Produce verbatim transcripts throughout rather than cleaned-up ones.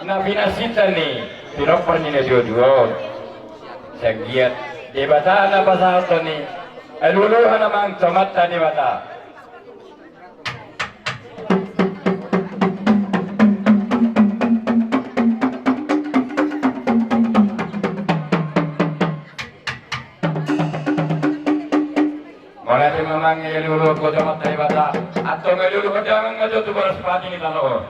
Na pinasinta ni pinompar ni na dua-dua on. Sai anggiat Debata na pasahathon i, alualuhon amang tu Amanta Debata. Mauliate ma amang, alualuhon tu Amanta Debata. Antong alualuhon damang ma jo tu boras pati ni tano on.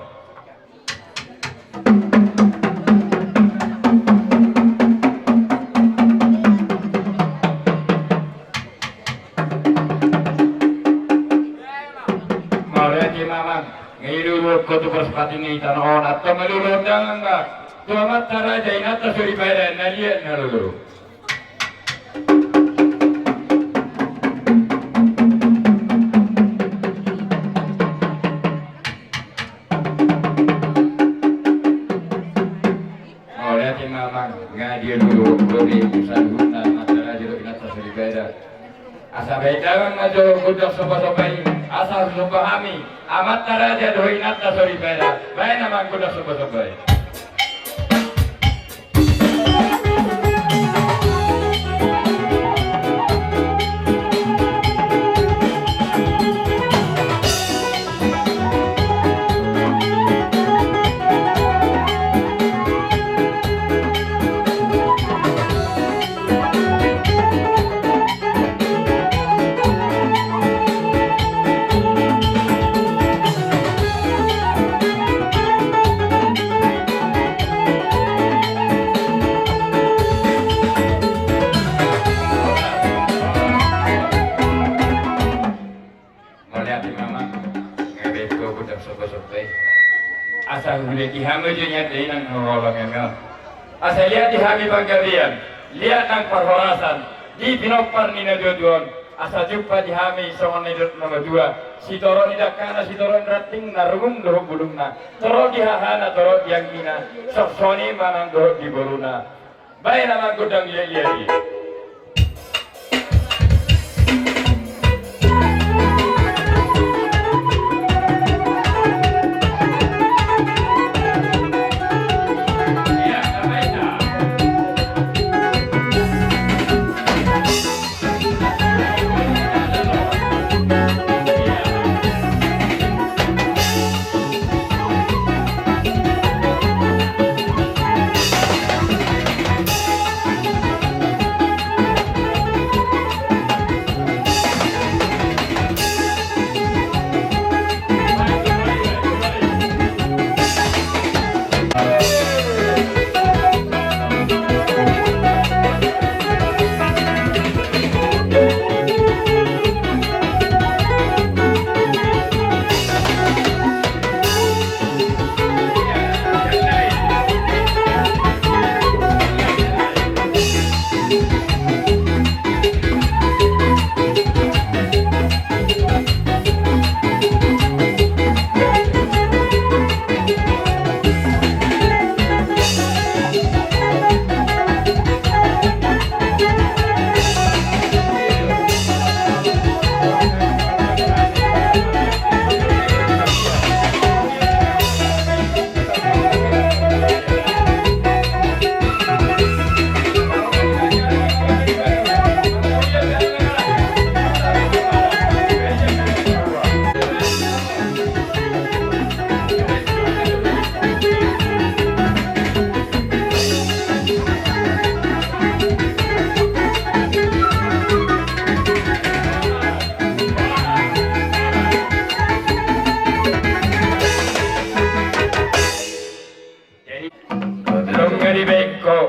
Mauliate ma amang, nga alualuhon tu boras pati ni tano on, antong alualuhon damang ma tu amanta raja, inanta soripada na liat na lolo. Mauliate ma amang, nga dialualuhon do di saluhutna amanta raja dohot inanta soripada. Asa baen damang ma jo gondang somba-somba i, asa somba hami amanta raja dohot inanta soripada. Baen amang gondang somba-somba i. Mauliate ma amang, nga baen ho gondang somba-somba i. Asa huliat di hami jo nian dainang haholongan on. Asa liat di hami panggabean, liat nang parhorasan di pinompar ni na dua-dua on. Asa jumpa di hami songon na nidok ni natuatua, sitorop ni dangkana, sitorop ni rantingna, rungun dohot bulungna, torop di hahana, torop di anggina, songon i ma nang dohot di boruna. Baen amang gondang liat-liat i. Nunga dibaen ho.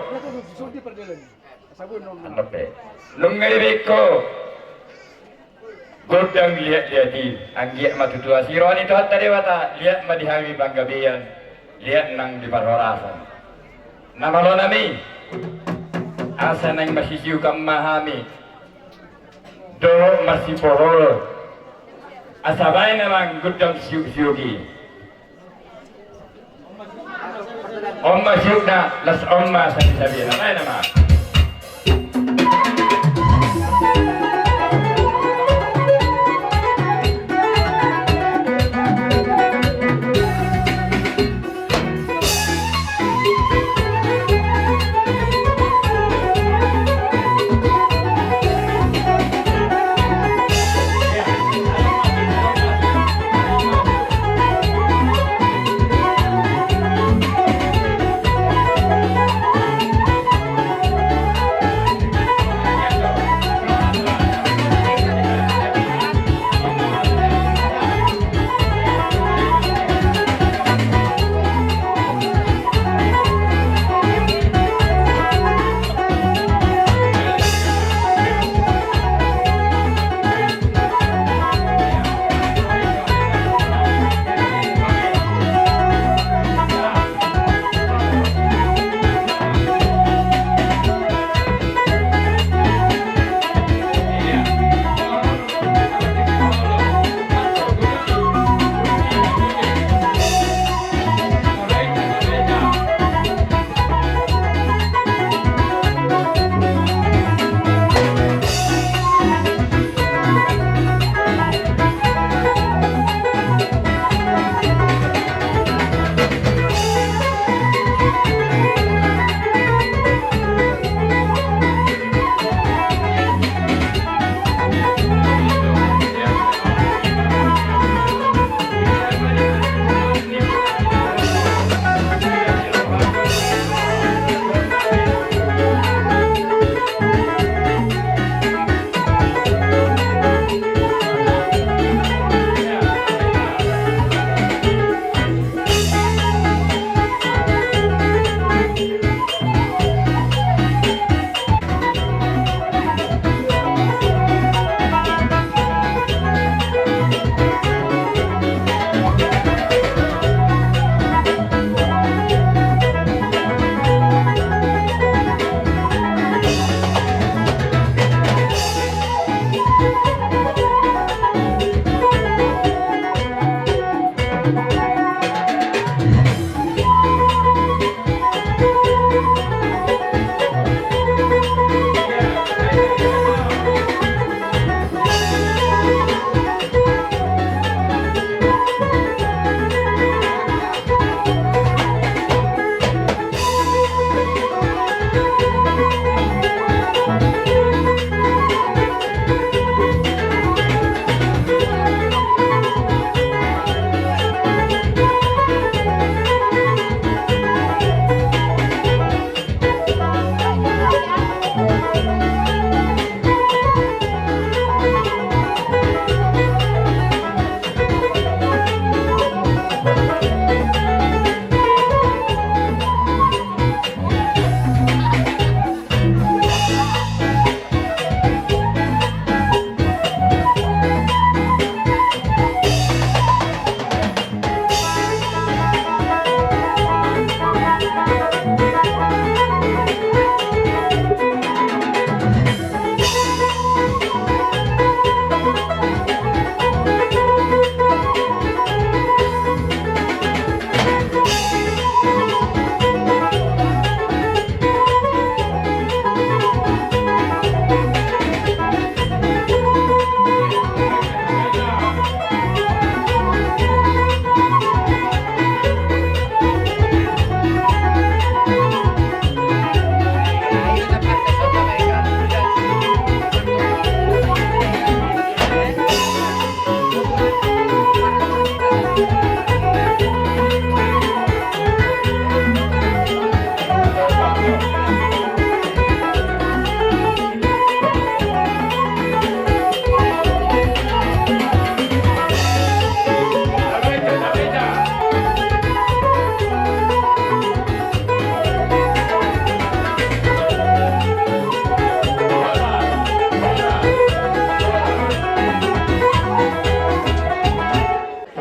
Nunga dibaen ho gondang liat-liat i, anggiat ma tutu asi roha ni Tuhanta Debata, liat ma di hami panggabean, liat nang di parhorasan. Na malo nami, asa naeng marsisiukan ma hami dohot marsiporolo. Asa baen amang gondang siuk-siuk i. On ma siukna, las on ma sabi-sabi. Baen amang.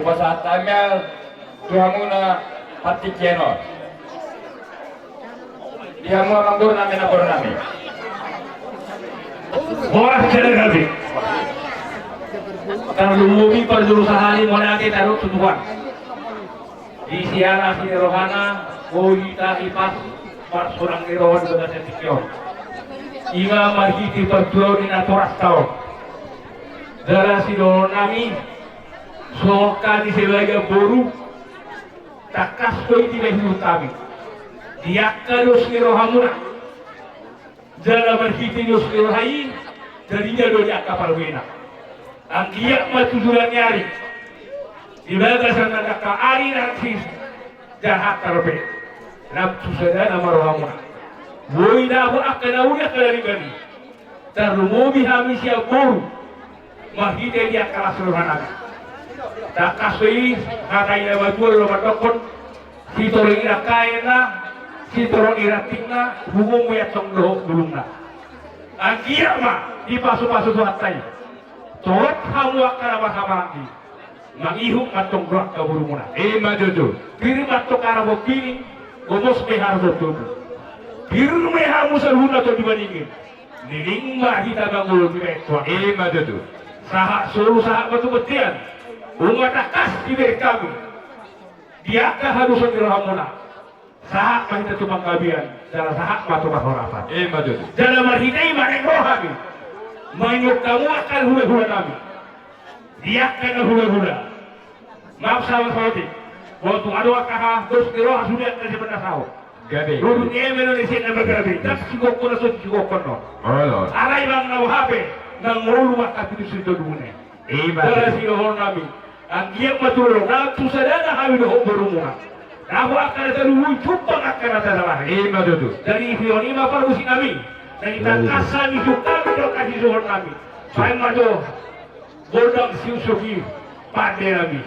Pasahat hami ma tu hamuna partingkian on. Di hamu amangboru nami, namboru nami. Horas jala gabe. Tarlumobi parjolo sahali mauliate taruhon tu Tuhan. Di siala si rohana, boi hita hipas marsolang ni roha di bagasan tingki on. I ma marhite parjolo ni natorasta on. Jala sidohonon nami, songon hami sebagai boru, tangkas do i dibahen hami. Di angka dos ni rohamuna. Jala marhite dos ni roha i, jadi na do di angka parbuena. Anggiat ma tu joloan ni ari. Di bagasan angka ari na ris. Jahat tarpe. Rap tu sada nama rohamuna. Boi dapot angka na uli angka na denggan i. Tarlumobi hami sian boru. Marhite di angka las roha nami. Tangkas do i hata i na batua do mandokkon. Sitorop i rangkaenna, sitorop i rantingna, punguanmu i antong dohot bulungna. Anggiat ma dipasupasu Tuhanta i. Torop hamu angka na marhahamaranggi. Mangihut ma antong do angka borumuna. I ma tutu. Pir ma antong harapompini, gomos pe harapompini. Pir ma hamu saluhutna tondimangoloi. Leleng ma hita mangolu dibahen Tuhan. I ma tutu. Sahat solu sahat ma tu bontean. Nunga tangkas dibahen hami. Di angka hadoson ni rohamuna. Sahat ma hita tu panggabean, jala sahat ma tu parhorasan. I ma tutu. Jala marhite i ma naeng ro hami. Mangihuthon hamu angka hulahula nami. Di angka na hulahula. Maaf salah saotik. Boha tung adong angka dos ni roha sude angka sian na saut. Gabe. Duduk ni eme do ni sian na gabe. Tapi sigokhon na so sigokhon no. Olo. Alai bang na boha pe. Nang olu angka pitu sitolu ne. I ma tutu. Jala sidohonon nami. Anggiat ma tu ro, na tu sadana hami dohot borumuna. Dapot angka na taluhut, jumpang angka na tadalahi. I ma tutu. Jadi sidohonon i ma parmusik nami. Jadi tangkas hami jumpang do angka sidohonon nami. Baen ma jo. Gondang siusuk i. Pande nami.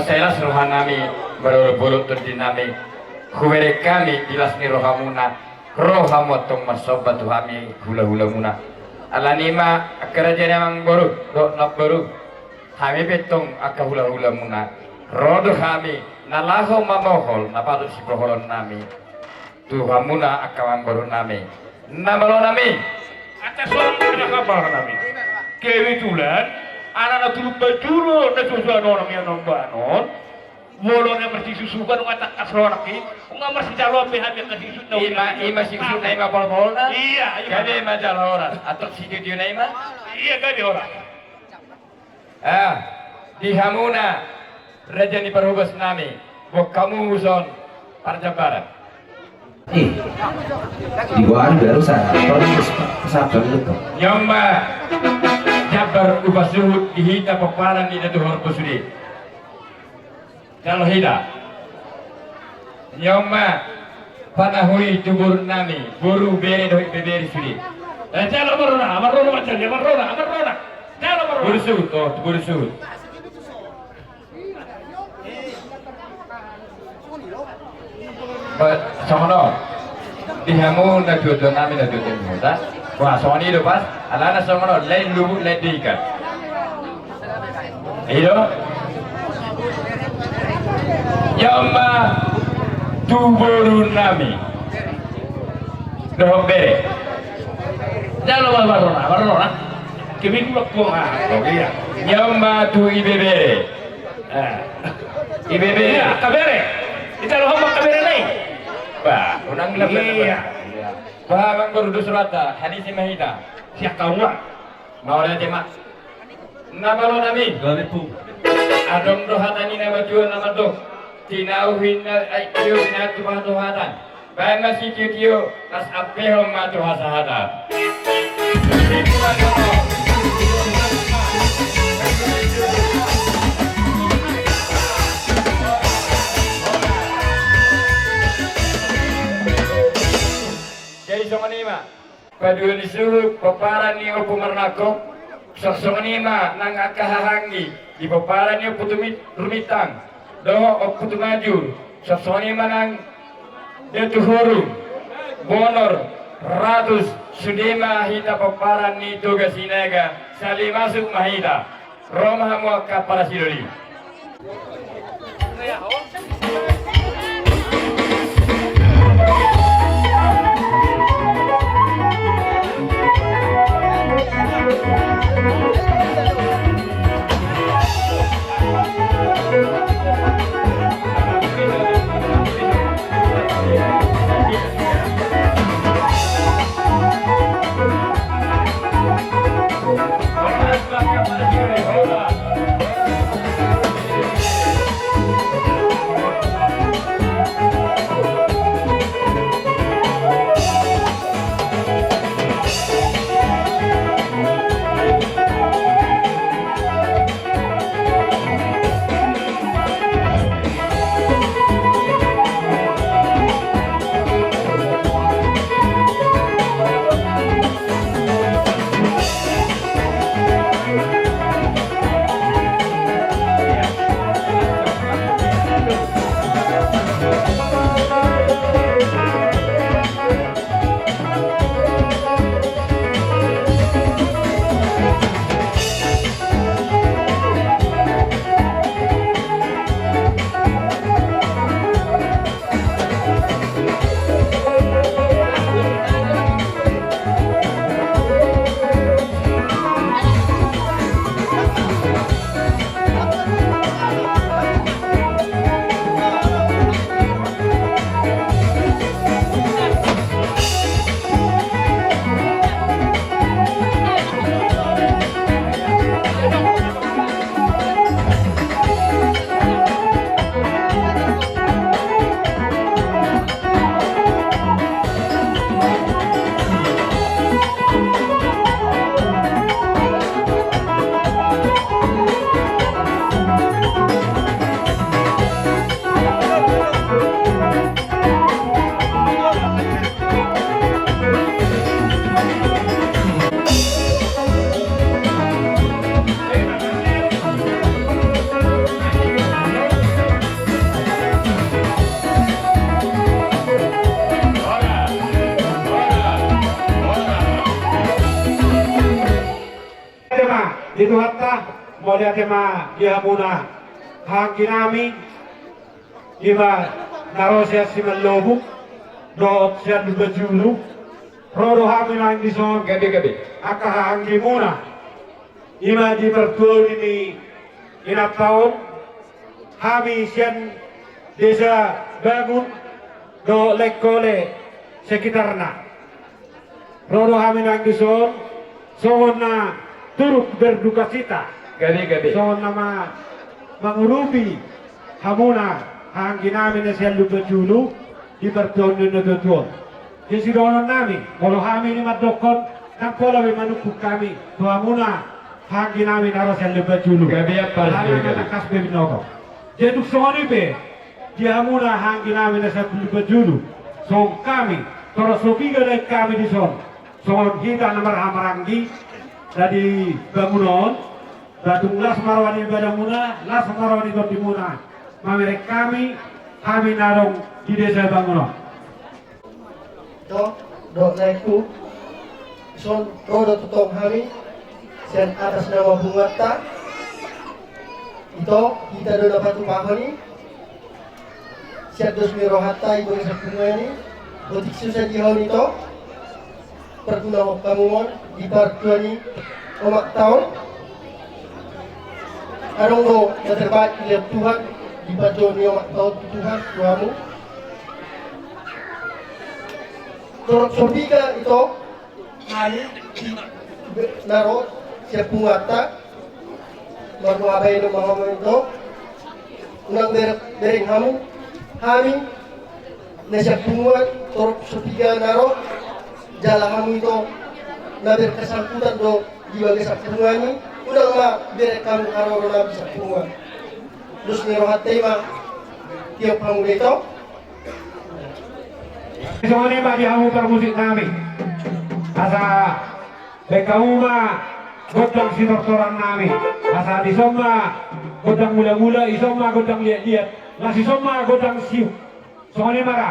Sai las rohanami, marolopolop tondinami, hubereng hami di las ni rohamuna, ro hamu antong marsomba tu hami hulahulamuna. Alani i ma angka raja ni amangboru dohot namboru, hami pe antong angka hulahulamuna, ro do hami na laho mamohol na patut sipoholonnami tu hamuna angka amangborunami. Na malonami. Atas on na kabarnami. Kebetulan anak na tulung bajulu na susuan on, yang nomba on. Molo na marsisusukan, unga tangkas ronak i, unga marsijaloan be hami angka sisukna. Ima, ima sisusukna, ima polpolna. Iya, ima. Gabe ma jala horas, atok sitio-tio na ima. Iya, gabe horas. Ah, di hamuna raja ni parhobasnami, boan hamu son parjambaran. Eh, di gua baru sa, baru sa, sa, sa, sa. Ni on ma jambar hupasuhut di hita pomparan ni datu horbo sude. Jalo hita. Ni on ma panahui tu borunami, boru, bere dohot ibebere sude. Eh, jalo marrona, marrona, marrona, marrona. Jalo marrona. Boru suhut, oh, boru suhut. Ba, songon on. Di hamu na tuatua nami, na tuatua nami, ta? Wah, songon i do pas. Alana songon on, lain lubuk, lain diikat. I do. Ni on ma tu borunami dohot bere. Jalo ma marrona, marrona. Keminggu waktu, ah, oh iya. Ni on ma tu ibebere. Eh. Ibebere. Iya, angka bere. Ijalo hamu angka bere nai. Bah, unang. Iya. Bah, amangboru, dos rohanta, hanisi ma hita. Sian hamu ma. Mauliate ma. Na malonami. Gabe pu. Adong do hata ni na matua na mandok: Tinau hinna, ai, tio hinna tu pangatuhatan. Baen ma sitiotio, las ampehon ma tu hasahatan. Jadi songon i ma. Paduahon ni suhut pomparan ni Ompu Marnangkok, songon i ma nang angka hahaanggi di pomparan ni Ompu Tumi-, Rumintang dohot Ompu Tumajur, songon i ma nang Datu Hurung, Bonor, Ratus, sude ma hita pomparan ni Toga Sinaga, sali masuk ma hita. Ro ma hamu angka parasidoli. Di Tuhanta, mauliate ma di hamuna hahaanggi nami, ima na ro sian Simalobung dohot sian Lumbanjulu. Ro do hami naeng dison, gabe gabe, angka hahaanggimuna, ima di partuaon ni inanta on, hami sian desa Bangun dohot Lengkole sekitarna. Ro do hami naeng dison songon na turut berdukacita, gabe gabe, songon na ma-, mangurupi hamuna hahaanggi nami na sian Lumbanjulu di partuaon ni natuatua on. Jadi sidohonon nami, molo hami ni mandokkon, ndang pola be manungkun hami tu hamuna hahaanggi nami na ro sian Lumbanjulu. Gabe, apa, gabe, gabe. Tangkas be binoto. Jadi tung songon i pe di hamuna hahaanggi nami na sian Lumbanjulu, songon hami, torop so piga nai hami dison, songon hita na marhahamaranggi na di Bangun on, ba tung las ma roha ni badanmuna, las ma roha ni tondimuna mamereng hami, hami na adong di desa Bangun on. Ito, dohot laengku, dison ro do tongtong hami sian atas nama punguanta. Ito, hita do na patupahon i sian dos ni rohanta di bagasan punguan i. Otik so sadihon, ito, parguna hamu on di partua ni omakta on. Adong do na terbaik dilehon Tuhan di partua ni omakta on tu Tuhan, tu hamu. Torop so piga, ito, hami na ro sian punguanta, marboha bahenon ma hamu, ito. Unang ber-, bereng hamu hami na sian punguan, torop so piga na ro, jala hamu, ito, na berkesangkutan do di bagasan punguan i, unang ma bereng hamu haroro nami sian punguan. Dos ni rohanta i ma, tiop hamu do, ito. Songon i ma di hamu parmusik nami, asa baen hamu ma gondang sitortoran nami, asa dison ma gondang mulamula, dison ma gondang liatliat, laos dison ma gondang siuk. Songon i ma ra.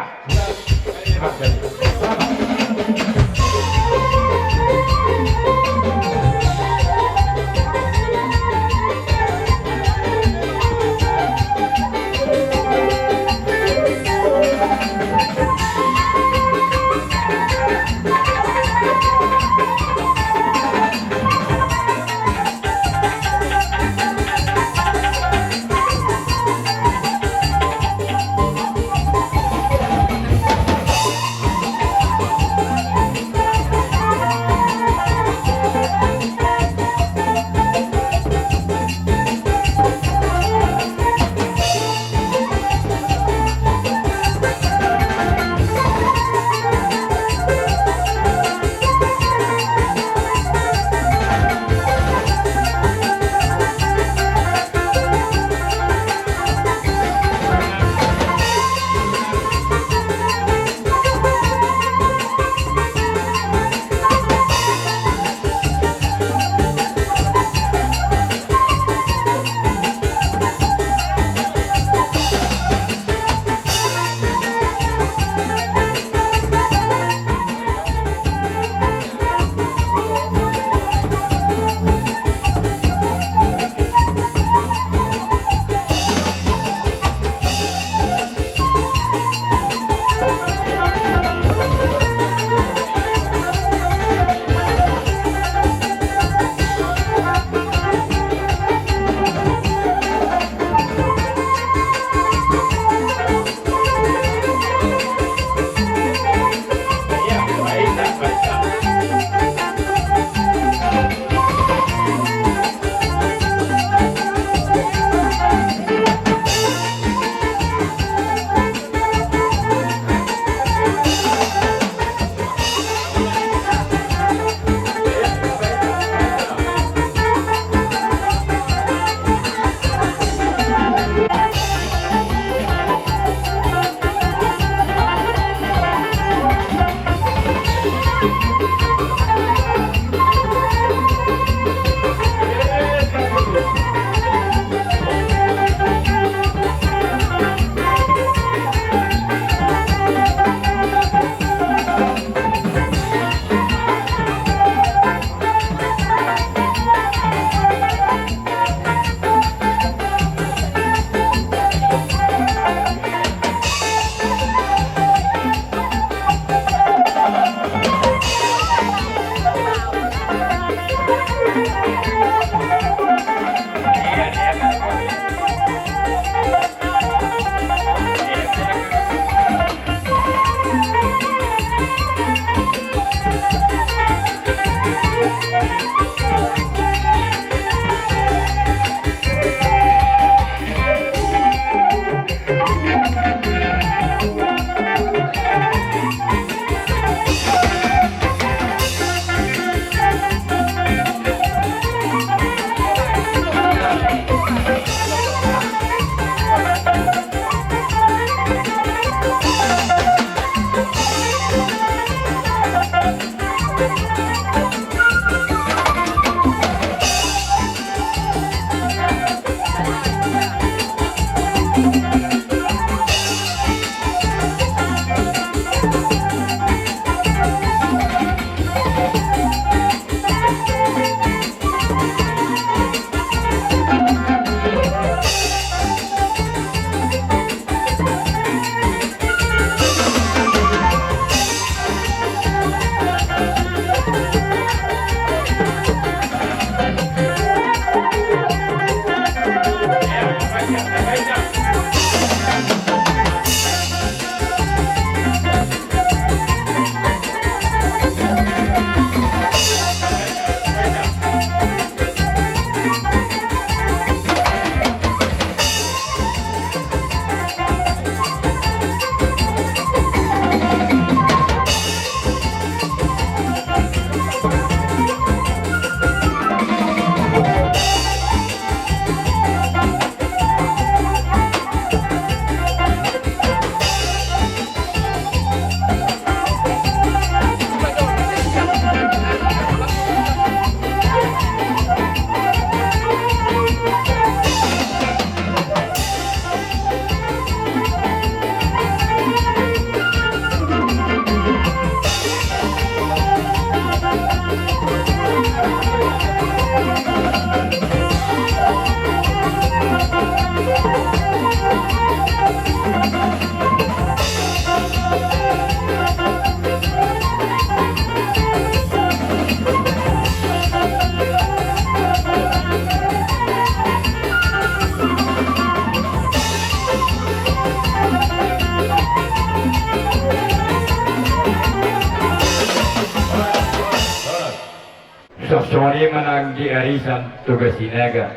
Songon i ma nang di arisan Toga Sinaga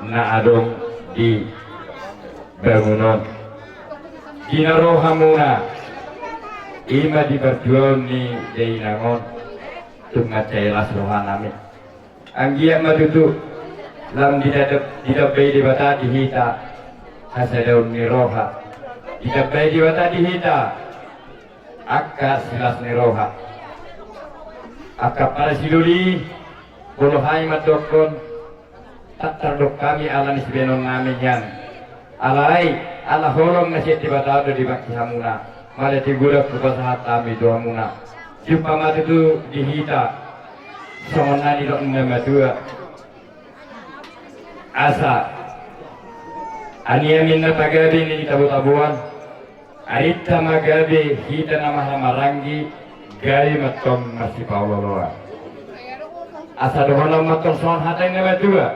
na adong di bangunon. Di na ro hamuna, i ma di partuaon ni dainang on, tung mansai las rohanami. Anggiat ma tutu lam didadap-, ditambai Debata di hita hasadaon ni roha. Ditambai Debata di hita angka silas ni roha. Angka parsidoli, molo hami mandokkon, tak tardok hami ala ni sibahenonnami nian. Alai ala holong na sian Debata do dibangki hamuna. Mauliate godang hupasahat hami tu hamuna. Jumpa ma tutu di hita songon na nidok ni na matua. Asa aniami na pagabe ni tabo-taboan, arinta ma gabe, hita na marhahamaranggi gabe ma tong marsipaolo-oloan. Asa dohonon ma tong songon hata ni na matua: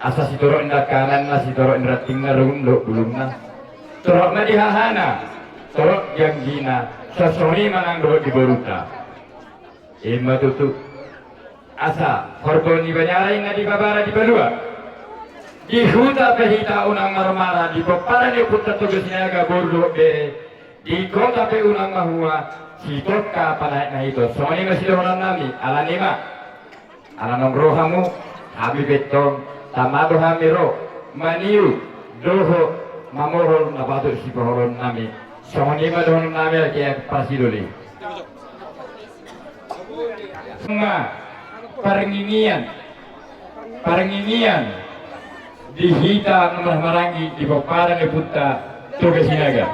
Asa sitorop ni dangkanan na, sitorop ni ranting na, rungum dohot bulungna, torop ma di hahana, torop di anggina, songon i ma nang dohot di borunta. I ma tutu. Asa horbo ni baniara i na dipabara dipalua, di huta pe hita unang marmara, di pomparan ni ompunta Toga Sinaga boru dohot bere, di kota pe unang mahua, sitongka panaek na ito. Songon i ma sidohononnami, alani ma ala naung ro hamu, hami pe tong tama do hami ro maniu dohot mamohol na patut sipaholonnami. Songon i ma dohononnami, angka parsidoli. Ma parngingian, parngingian di hita na marhahamaranggi di pomparan ni ompunta Toga Sinaga.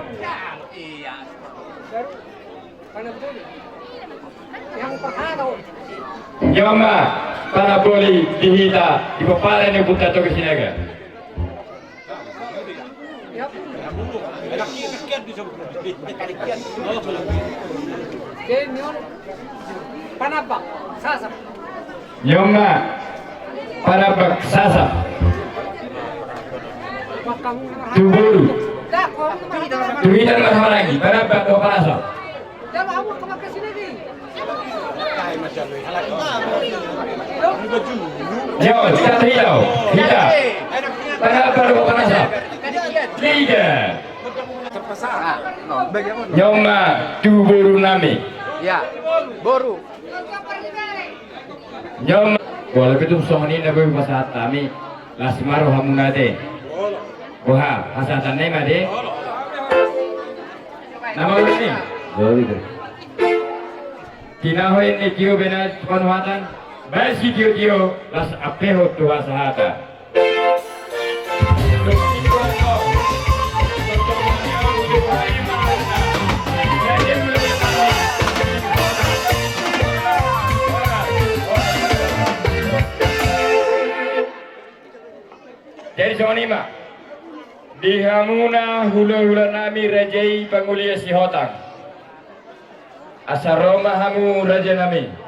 Ima paraboli di hita di pomparan ni ompunta Toga Sinaga. Panambang, Sasak. Ni on ma, panambak sasa. Tu boru. Tu hita ma hahamaranggi, panambak dohot panasa. Ni on, hita tu hita, hita. Panambak dohot panasa. Tiga. Ni on ma, tu boru nami. Ya, boru. Ni on ma. Walaupun tu songon i na boi pasahat hami, las ma rohamuna ate. Boha, pasahatanna i ma ate. Na mauliate. Tinaho ni tio bena panuhatan, baen sitiotio, las ampehon tu hasahatan. Jadi songon i ma. Di hamuna hulahula nami raja i Pangulia Sihotang. Asa ro ma hamu raja nami.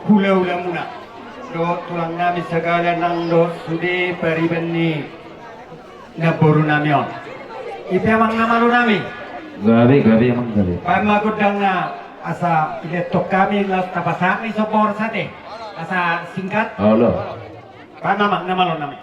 Hulahulamuna dohot tulang nami sagala nang dohot sude pariban ni namboru nami on. I pe amang na malo nami. Gabe, gabe amang, gabe. Baen ma gondangna asa dilehon hami laos tapasahat ni somba horas ate. Asa singkat. Olo. Baen ma amang na malo nami.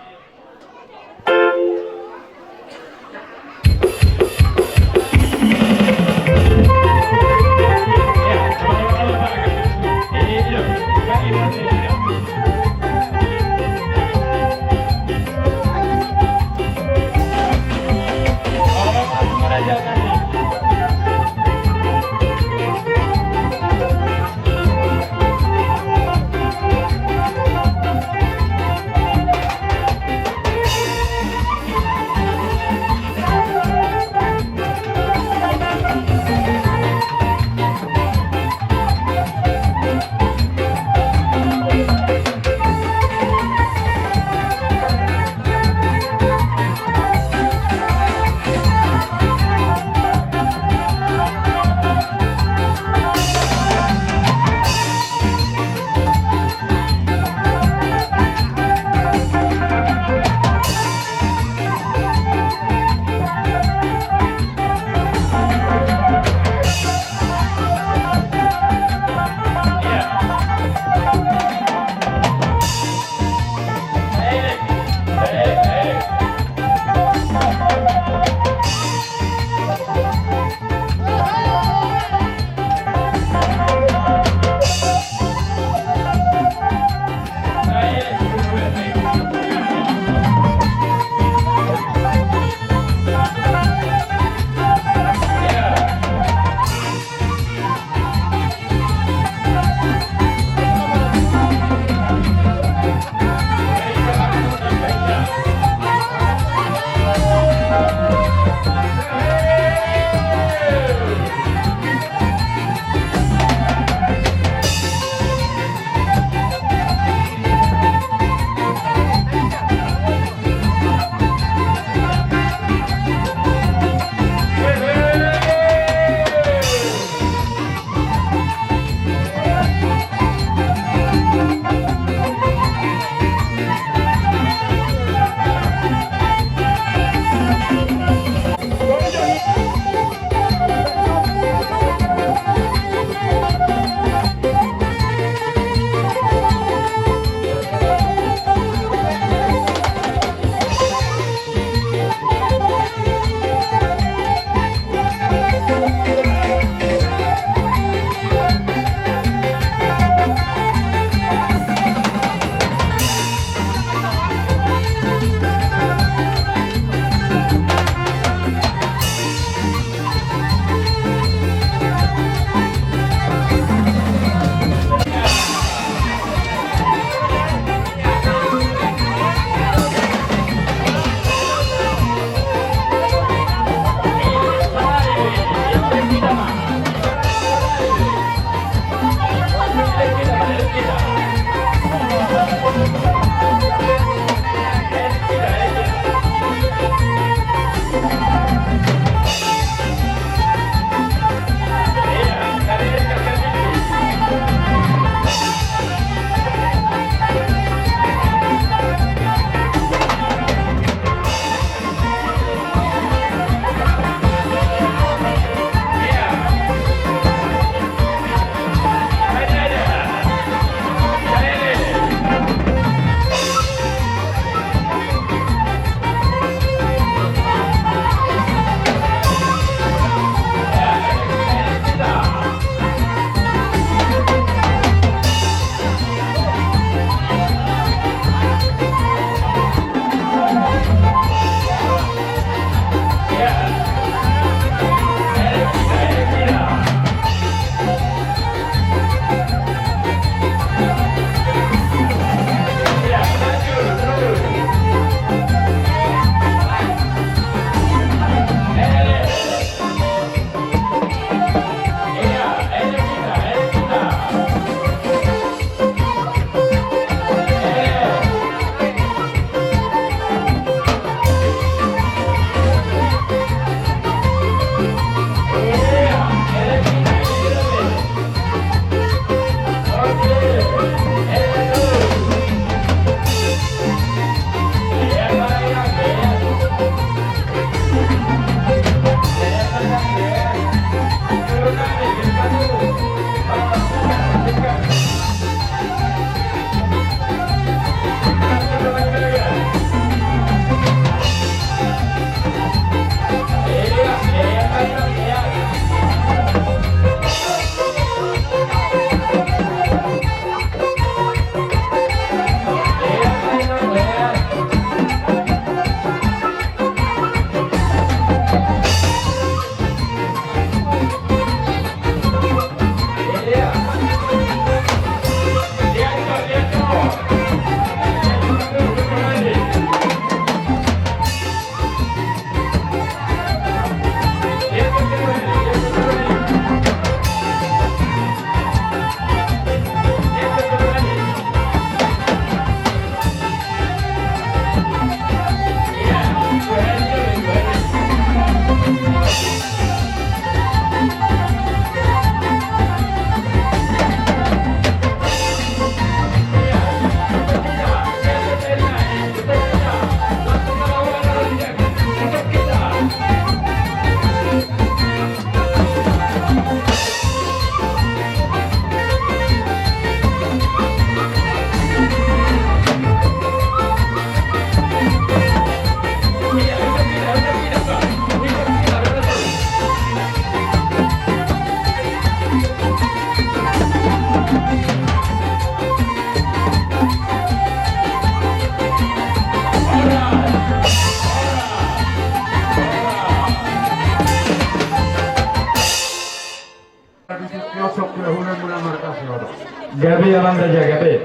Gabe, Amang Raja, gabe.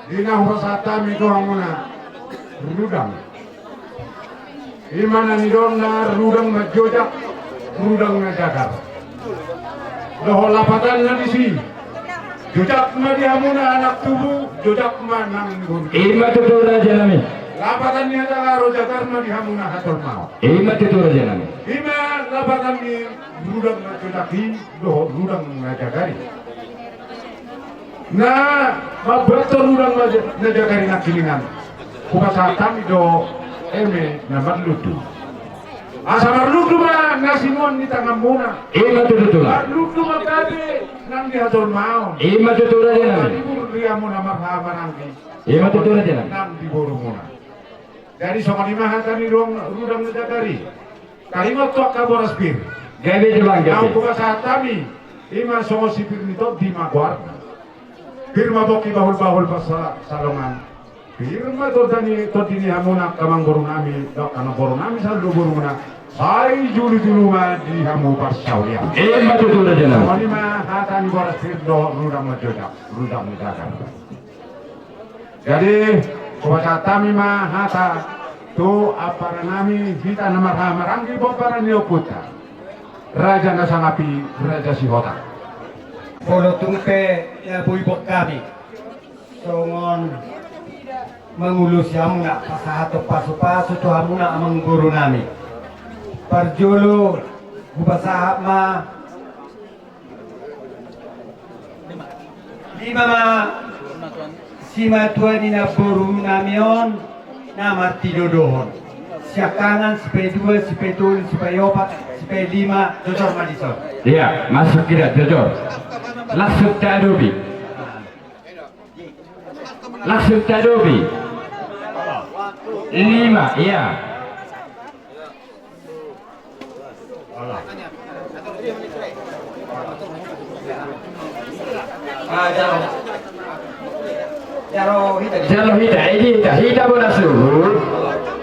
Di na hupasahat hami tu hamuna rudang. I ma na nidokna rudang na jojak, rudang na jagar. Dohot lapatanna disi. Jojak ma di hamuna anak tubu, jojak ma nang boru. I ma tutu, raja nami. Lapatan ni hata Garo, jagar ma di hamuna hajolmaon. I ma tutu, raja nami. I ma lapatan ni rudang na jojak i dohot rudang na jagar i. Na mamboan rudang na jagar i nangkiningan, hupasahat hami do eme na marlundu. Asa marlundu ma na sinuan ni tanganmuna. I ma tutu, tulang. Marlundu ma gabe nang di hajolmaon. I ma tutu, raja nami. Marlundu ma hamuna marhaha maranggi. I ma tutu, raja nami. Nang di borumuna. Jadi songon i ma hata ni rudang, rudang na jagar i. Taringot tu angka boras pir. Gabe, tulang, gabe. Naung hupasahat hami, i ma songon si pir ni tondi ma goarna. Pir ma pongki bahulbahul pansalongan. Pir ma tondi ni, tondi ni hamuna angka amangboru nami dohot amangboru nami saluhutna. Sai jolojolo ma di hamu parsaulian. I ma tutu, raja nami. Songon i ma hata ni boras pir dohot rudang na jojak, rudang na jagar. Jadi hupasahat hami ma hata tu ampara nami, hita na marhaha maranggi, pomparan ni ompunta, raja na sangap i, Raja Sihotang. Molo tung pe na boi boan hami songon mangulosi hamuna pasahathon pasupasu tu hamuna amangboru nami, parjolo hupasahat ma lima ma simatua ni namboru nami on na martinodohon. Siangkangan, sipaidua, sipaitolu, sipaiopat, sipailima, jojor ma dison. Iya, masuk hita, jojor. Langsung taadopi. Langsung taadopi. Lima, iya. Jalo hita, hita, hita bona suhu.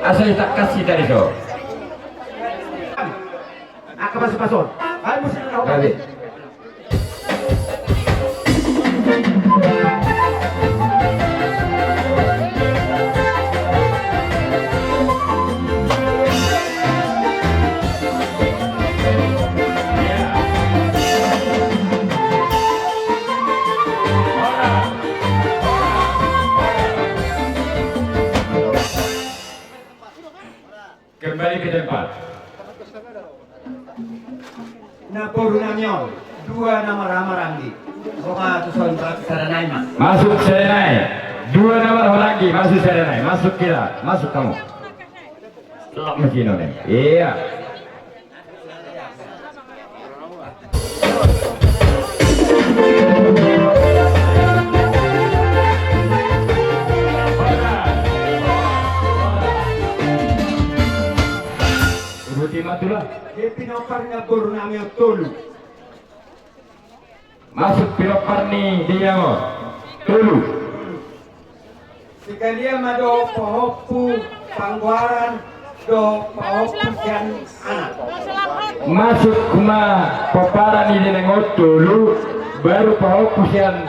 Asa hita kasih tadi so. Angka pasupasu on. Hai musik na hobati. Kembali ke tempat. Namboru nami on, dua na marhaha maranggi. Ro ma tuson, sada nai ma. Masuk sada nai. Dua na marhaha maranggi, masuk sada nai. Masuk hita, masuk hamu. Telok mesin on. Iya. Ruti ma tulang. Dia pinompar ni namboru nami on tolu. Masuk pinompar ni dia on tolu. Sekalian ma dohot pahompu panggoaran dohot pahompu sian anak. Masuk ma pomparan ni dia on tolu, baru pahompu sian,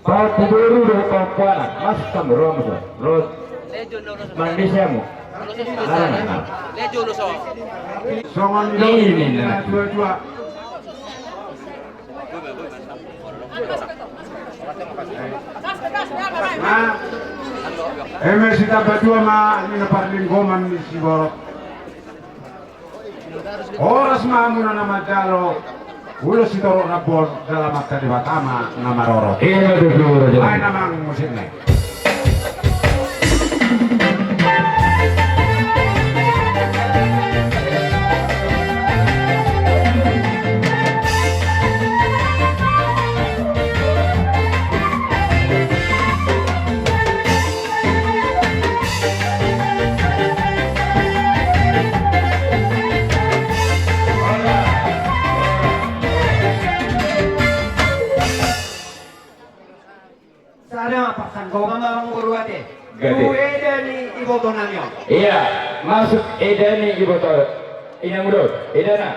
pahompu boru dohot pahompu anak. Masuk hamu, ro hamu so. Ro. Manang ise hamu? Anak, anak. Songon i do. Ini, ini, ini. Dua, dua. Nah, eme sitambatua ma ninna parlinggoman ni siborok. Horas ma hamuna na manjalo ulos sitorop rambu on, jala Amanta Debata ma na marorot. Ima tutu, raja. Baen amang musikna i. Sada ma parsanggoman ma, Amang Boru, ate. Gabe. Tu eda ni iboto nami on. Iya, masuk eda ni iboto. Inang Udo, edana.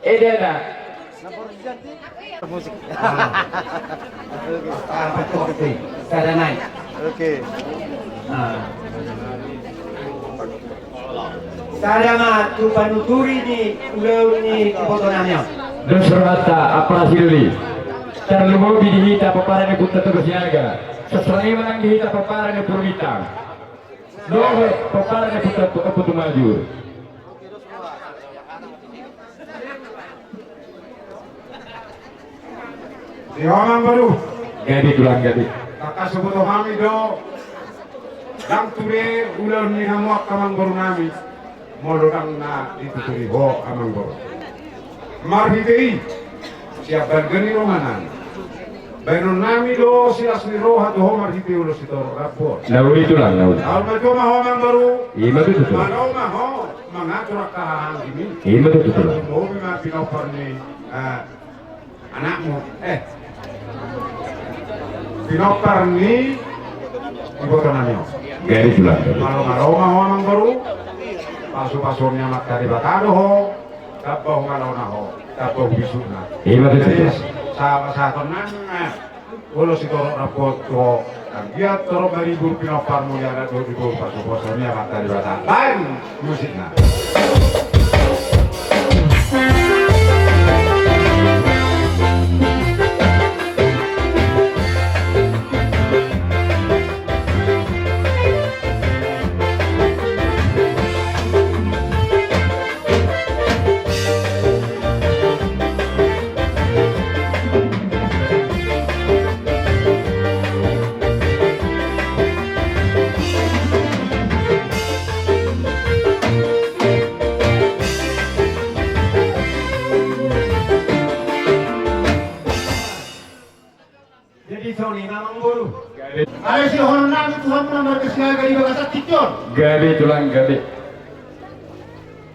Edana. Musik. Ah, betul, betul. Sada nai. Oke. Ah. Sada ma tu panuturi ni ulaon ni iboto nami on. Dos rohanta, ampara sidoli. Tarlumobi di hita pomparan ni Ompunta Toga Siaga. Sastra i ma nang di hita pomparan ni Purwintang. Dohot pomparan ni Ompunta Ompu Tumajur. Di ho amangboru. Gabe tulang gabe. Tangkas huboto hami do. Ndang ture ulaon ni hamu angka amangboru nami. Molo ndang na dituturi ho amangboru. Marhite i. Siap balga ni roha nami. Baenon nami do silas ni roha tu ho marhite ulos sitorop rambu on. Na uli tulang, na uli. Laho matua ma ho amangboru. Ima tutu tulang. Malo ma ho mangatur angka hahaanggimi. Ima tutu tulang. Tarlumobi ma pinompar ni, eh, anakmu. Eh. Pinompar ni iboto nami on. Gabe tulang. Malo, malo ma ho amangboru. Pasu-pasu ni Amanta Debata do ho. Tamba humalaona ho, tamba hubisukna. Ima tutu. Jadi, sa-, sahatonnami, eh, ulos sitorop rambu on tu ho, anggiat torop maribur pinomparmu di adat dohot di boru, pasu-pasu ni Amanta Debata. Baen musikna. Jadi songon i ma amangboru. Gabe. Alai sidohonon nami tu hamuna marga Sinaga di bagasan tingki on. Gabe tulang gabe.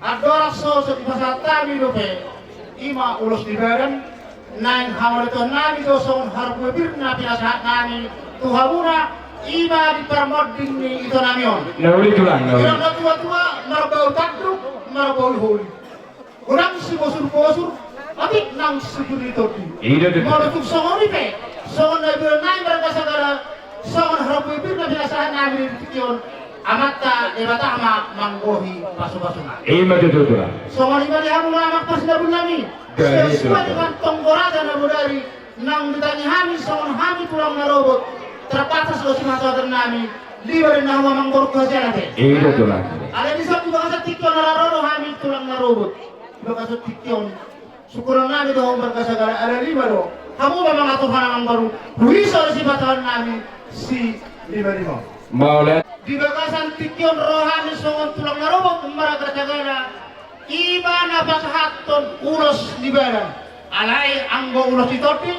Andorang so, so dipasahat hami dope, ima ulos ni badan, naeng hamauliateon nami do songon harbue pir na pinasahat nami tu hamuna, ima di parmonding ni ito nami on. Na uli tulang, na uli. Didok natua-tua, marbau tanduk, marbau holi. Godang sibosur-bosur, otik nang siburi tondi. Ida, ida. Molo tung songon i pe, songon na nidok nai marga Sagala, songon harbue pir na pinasahat nami di tingki on, Amanta Debata ma manggohi pasu-pasuna. Ima tutu tulang. Songon i ma di hamu amang parsinabul nami. Gabe tulang. Sesuai dengan tonggo raja na bodari, nang ditangi hami songon hami tulang na robot, terbatas do sipasahaton nami, lima do na hamu amangboru hasian ate. Ida tulang. Alai dison di bagasan tingki on ala ro do hami tulang na robot. Di bagasan tingki on. Sungkunon nami do hamu marga Sagala ala lima do. Hamu ma mangaturhon amangboru. Huisa do sipasahaton nami si lima-lima. Mauliate. Di bagasan tingki on ro hami songon tulang na robot marga Sagala. Ima na pasahathon ulos ni badan. Alai anggo ulos ni tondi,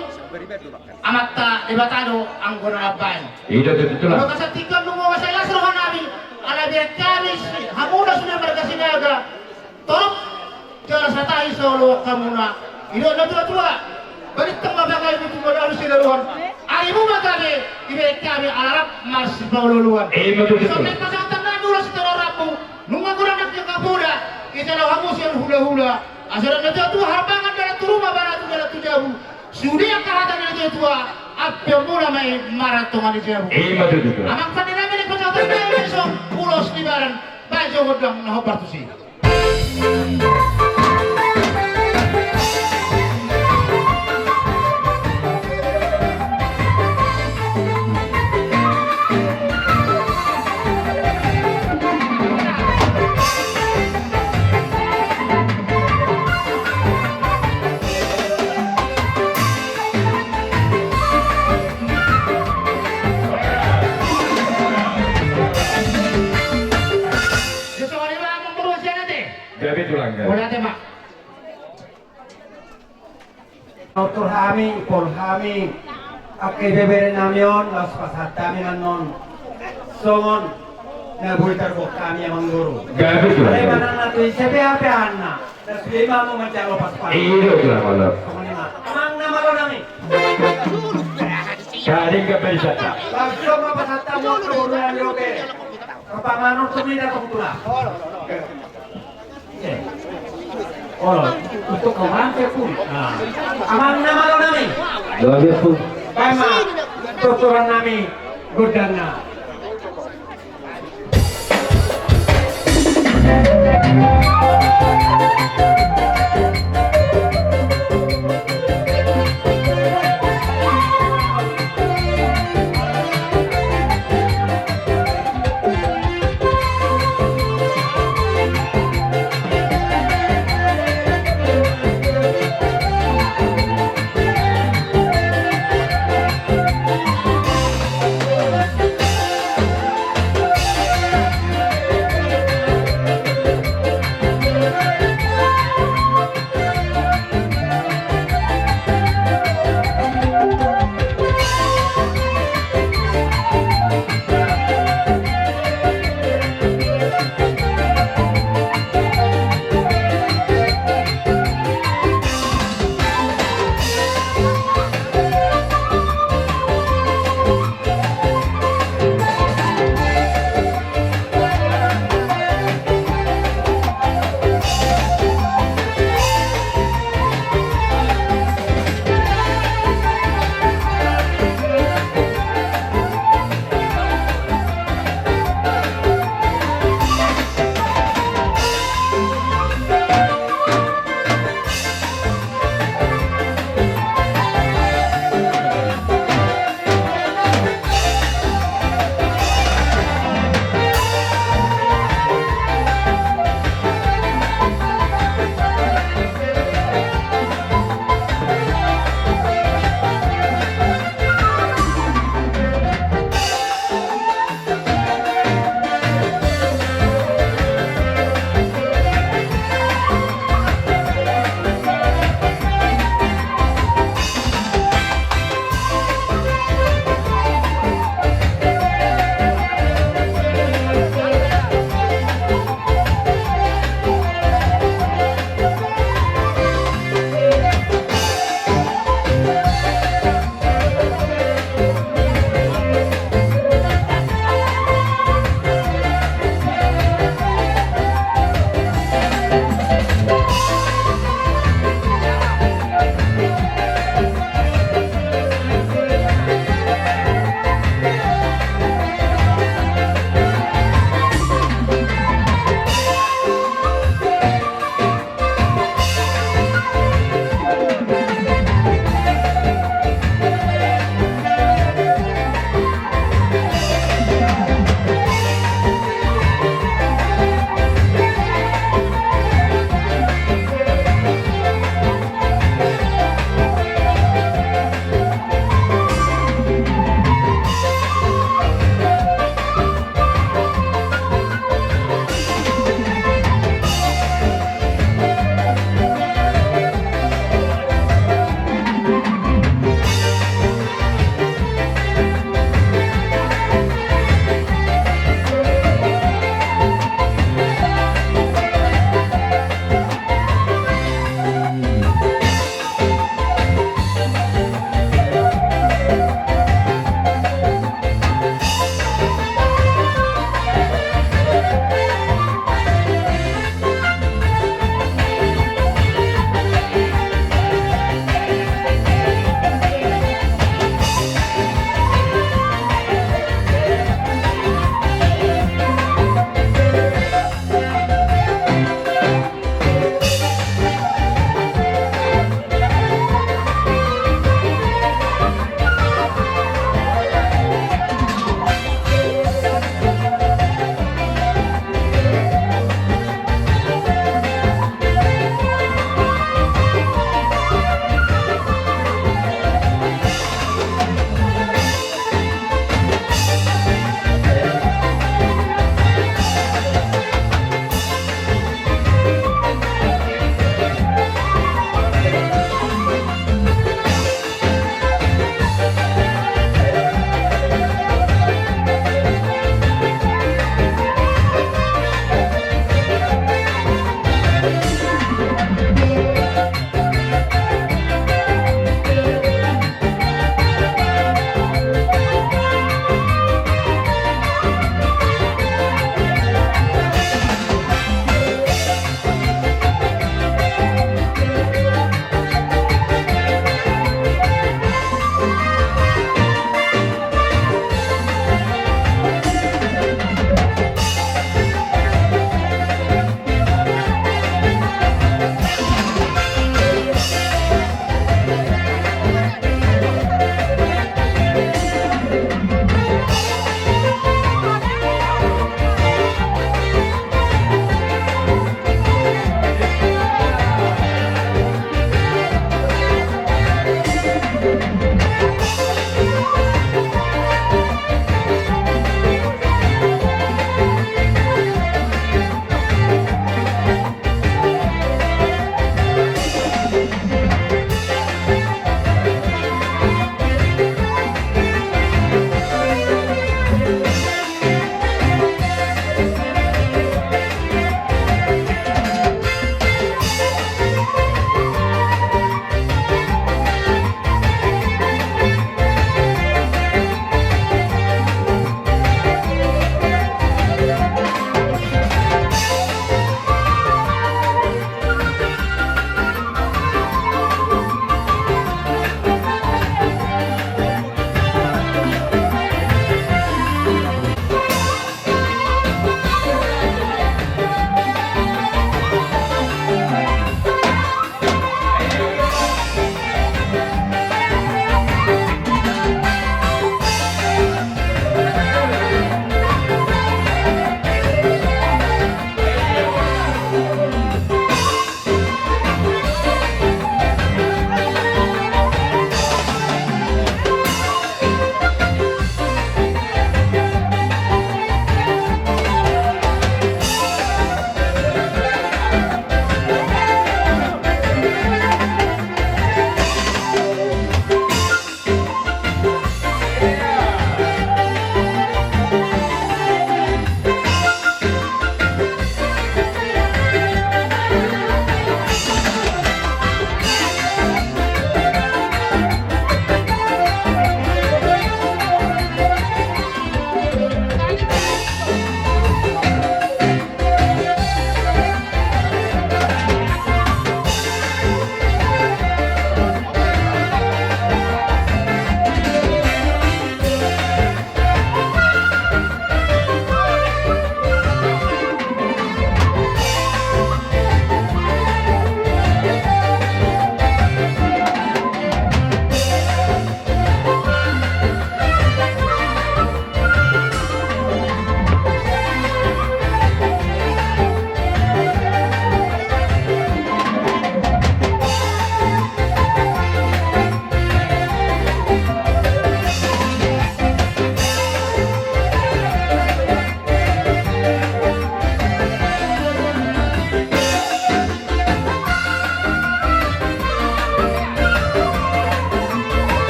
Amanta Debata do anggo na mambaen. Ida tutu tulang. Di bagasan tingki on nunga sai las roha nami, ala dibaen hami si hamuna sude marga Sinaga. Torop jala satahi saoloan hamuna. Didok natua-tua, balintang ma bagamu, tumandangkon sidarohon. Arimu ma gabe, dibaen hami ala rap marsipaolo-oloan. Ima tutu tulang. Songon i pasahaton nami ulos sitorop rambu. Nunga godang nang angka poda, ijalo hamu sian hula-hula. Asa didok natua-tua, harbangan dalan tu ruma, banatur dalan tu jabu. Sude angka hata ni natua-tua, ampeon muna ma i martonga ni jabu. Ima tutu tulang. Amang pande nami, di pasahaton nami dison ulos ni badan, baen jo gondang na hombar tusi. Gabe tulang, gabe. Mauliate ma. Tortor hami, pol hami, angka ibebere nami on, laos pasahat hami annon. Songon na boi tarboan hami amangboru. Gabe tulang. Alai manang na tu i sape-ape anna. Na sude ma hamu manjalo pas-pas. Ida tulang, olo. Songon i ma. Amang na malo nami. Gabe gabe di sata. Langsung ma pasahat hamu tu boru nami dope. Pamangan on tu mida tu tulang. Oke. Olo, untuk orang ke pun. Nah. Amang na malo nami. Dua belas pun. Baen ma, tortoran nami, gondangna.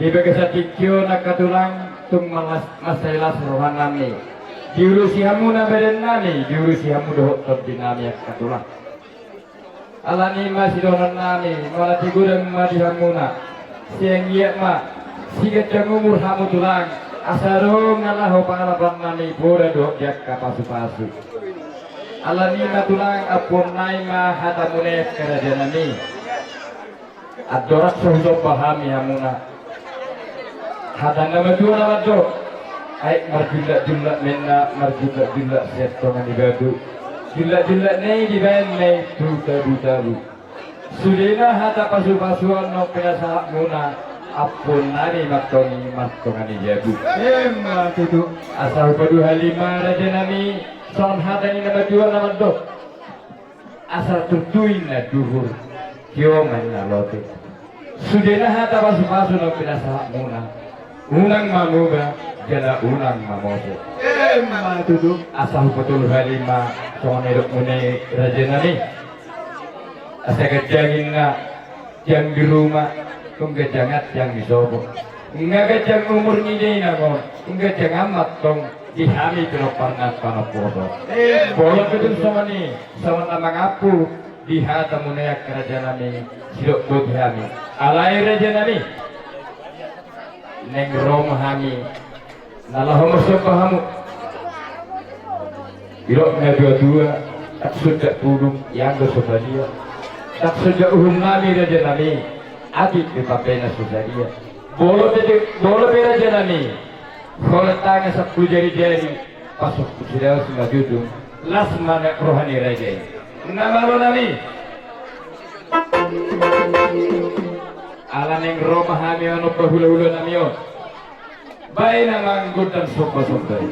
Di bagasan tingki on angka tulang, tung malas, mansai las rohanami. Diurusi hamu na badan nami, diurusi hamu dohot tondi nami angka tulang. Alani ma sidohonon nami, mauliate godang ma di hamuna. Sai anggiat ma siganjang umur hamu tulang, asa adong na laho pangalapan nami poda dohot di angka pasupasu. Alani ma tulang, ampuon nami ma hatamuna i angka raja nami. Andorang so husomba hami hamuna, hata na matua na mandok: Aek marjullak-jullak ma inna, marjullak-jullak sian tonga ni batu. Jullak-jullak na i dibaen ma i tu tabu-tabu. Sudena hata pasu-pasuon naung pinasahatmuna, ampuon nami ma antong i martonga ni jabu. Emma tutu. Asa hupaduhali ma raja nami, songon hata ni na matua na mandok: Asa turtu inna duhur, tio ma inna lote. Sudena hata pasu-pasu naung pinasahatmuna, unang ma muba jala unang ma mose. Emma tutu. Asa hupatoluhali ma songon na nidokmuna i raja nami. Asa ganjang inna tiang di ruma, tung ganjang tiang di sopo. Nga ganjang umur ni dainang on, tung ganjang ma antong di hami pinomparna panomposo. Emma. Bolon pe tung songon i, songon na mangampu di hatamuna i angka raja nami, sidok boti hami. Alai raja nami, naeng ro ma hami na laho marsomba hamu. Didok na tua-tua, ndang sundat bulung ianggo so padia. Ndang sundat uhum nami raja nami, atik pe pambena so sadia. Molo pe, molo pe raja nami, holan tangan sampulu jari-jari, pasuk sidaos ma jujung, las ma na roha ni raja i. Na malo nami. Ala naeng ro ma hami manomba hula-hula nami on. Baen amang gondang somba-somba i.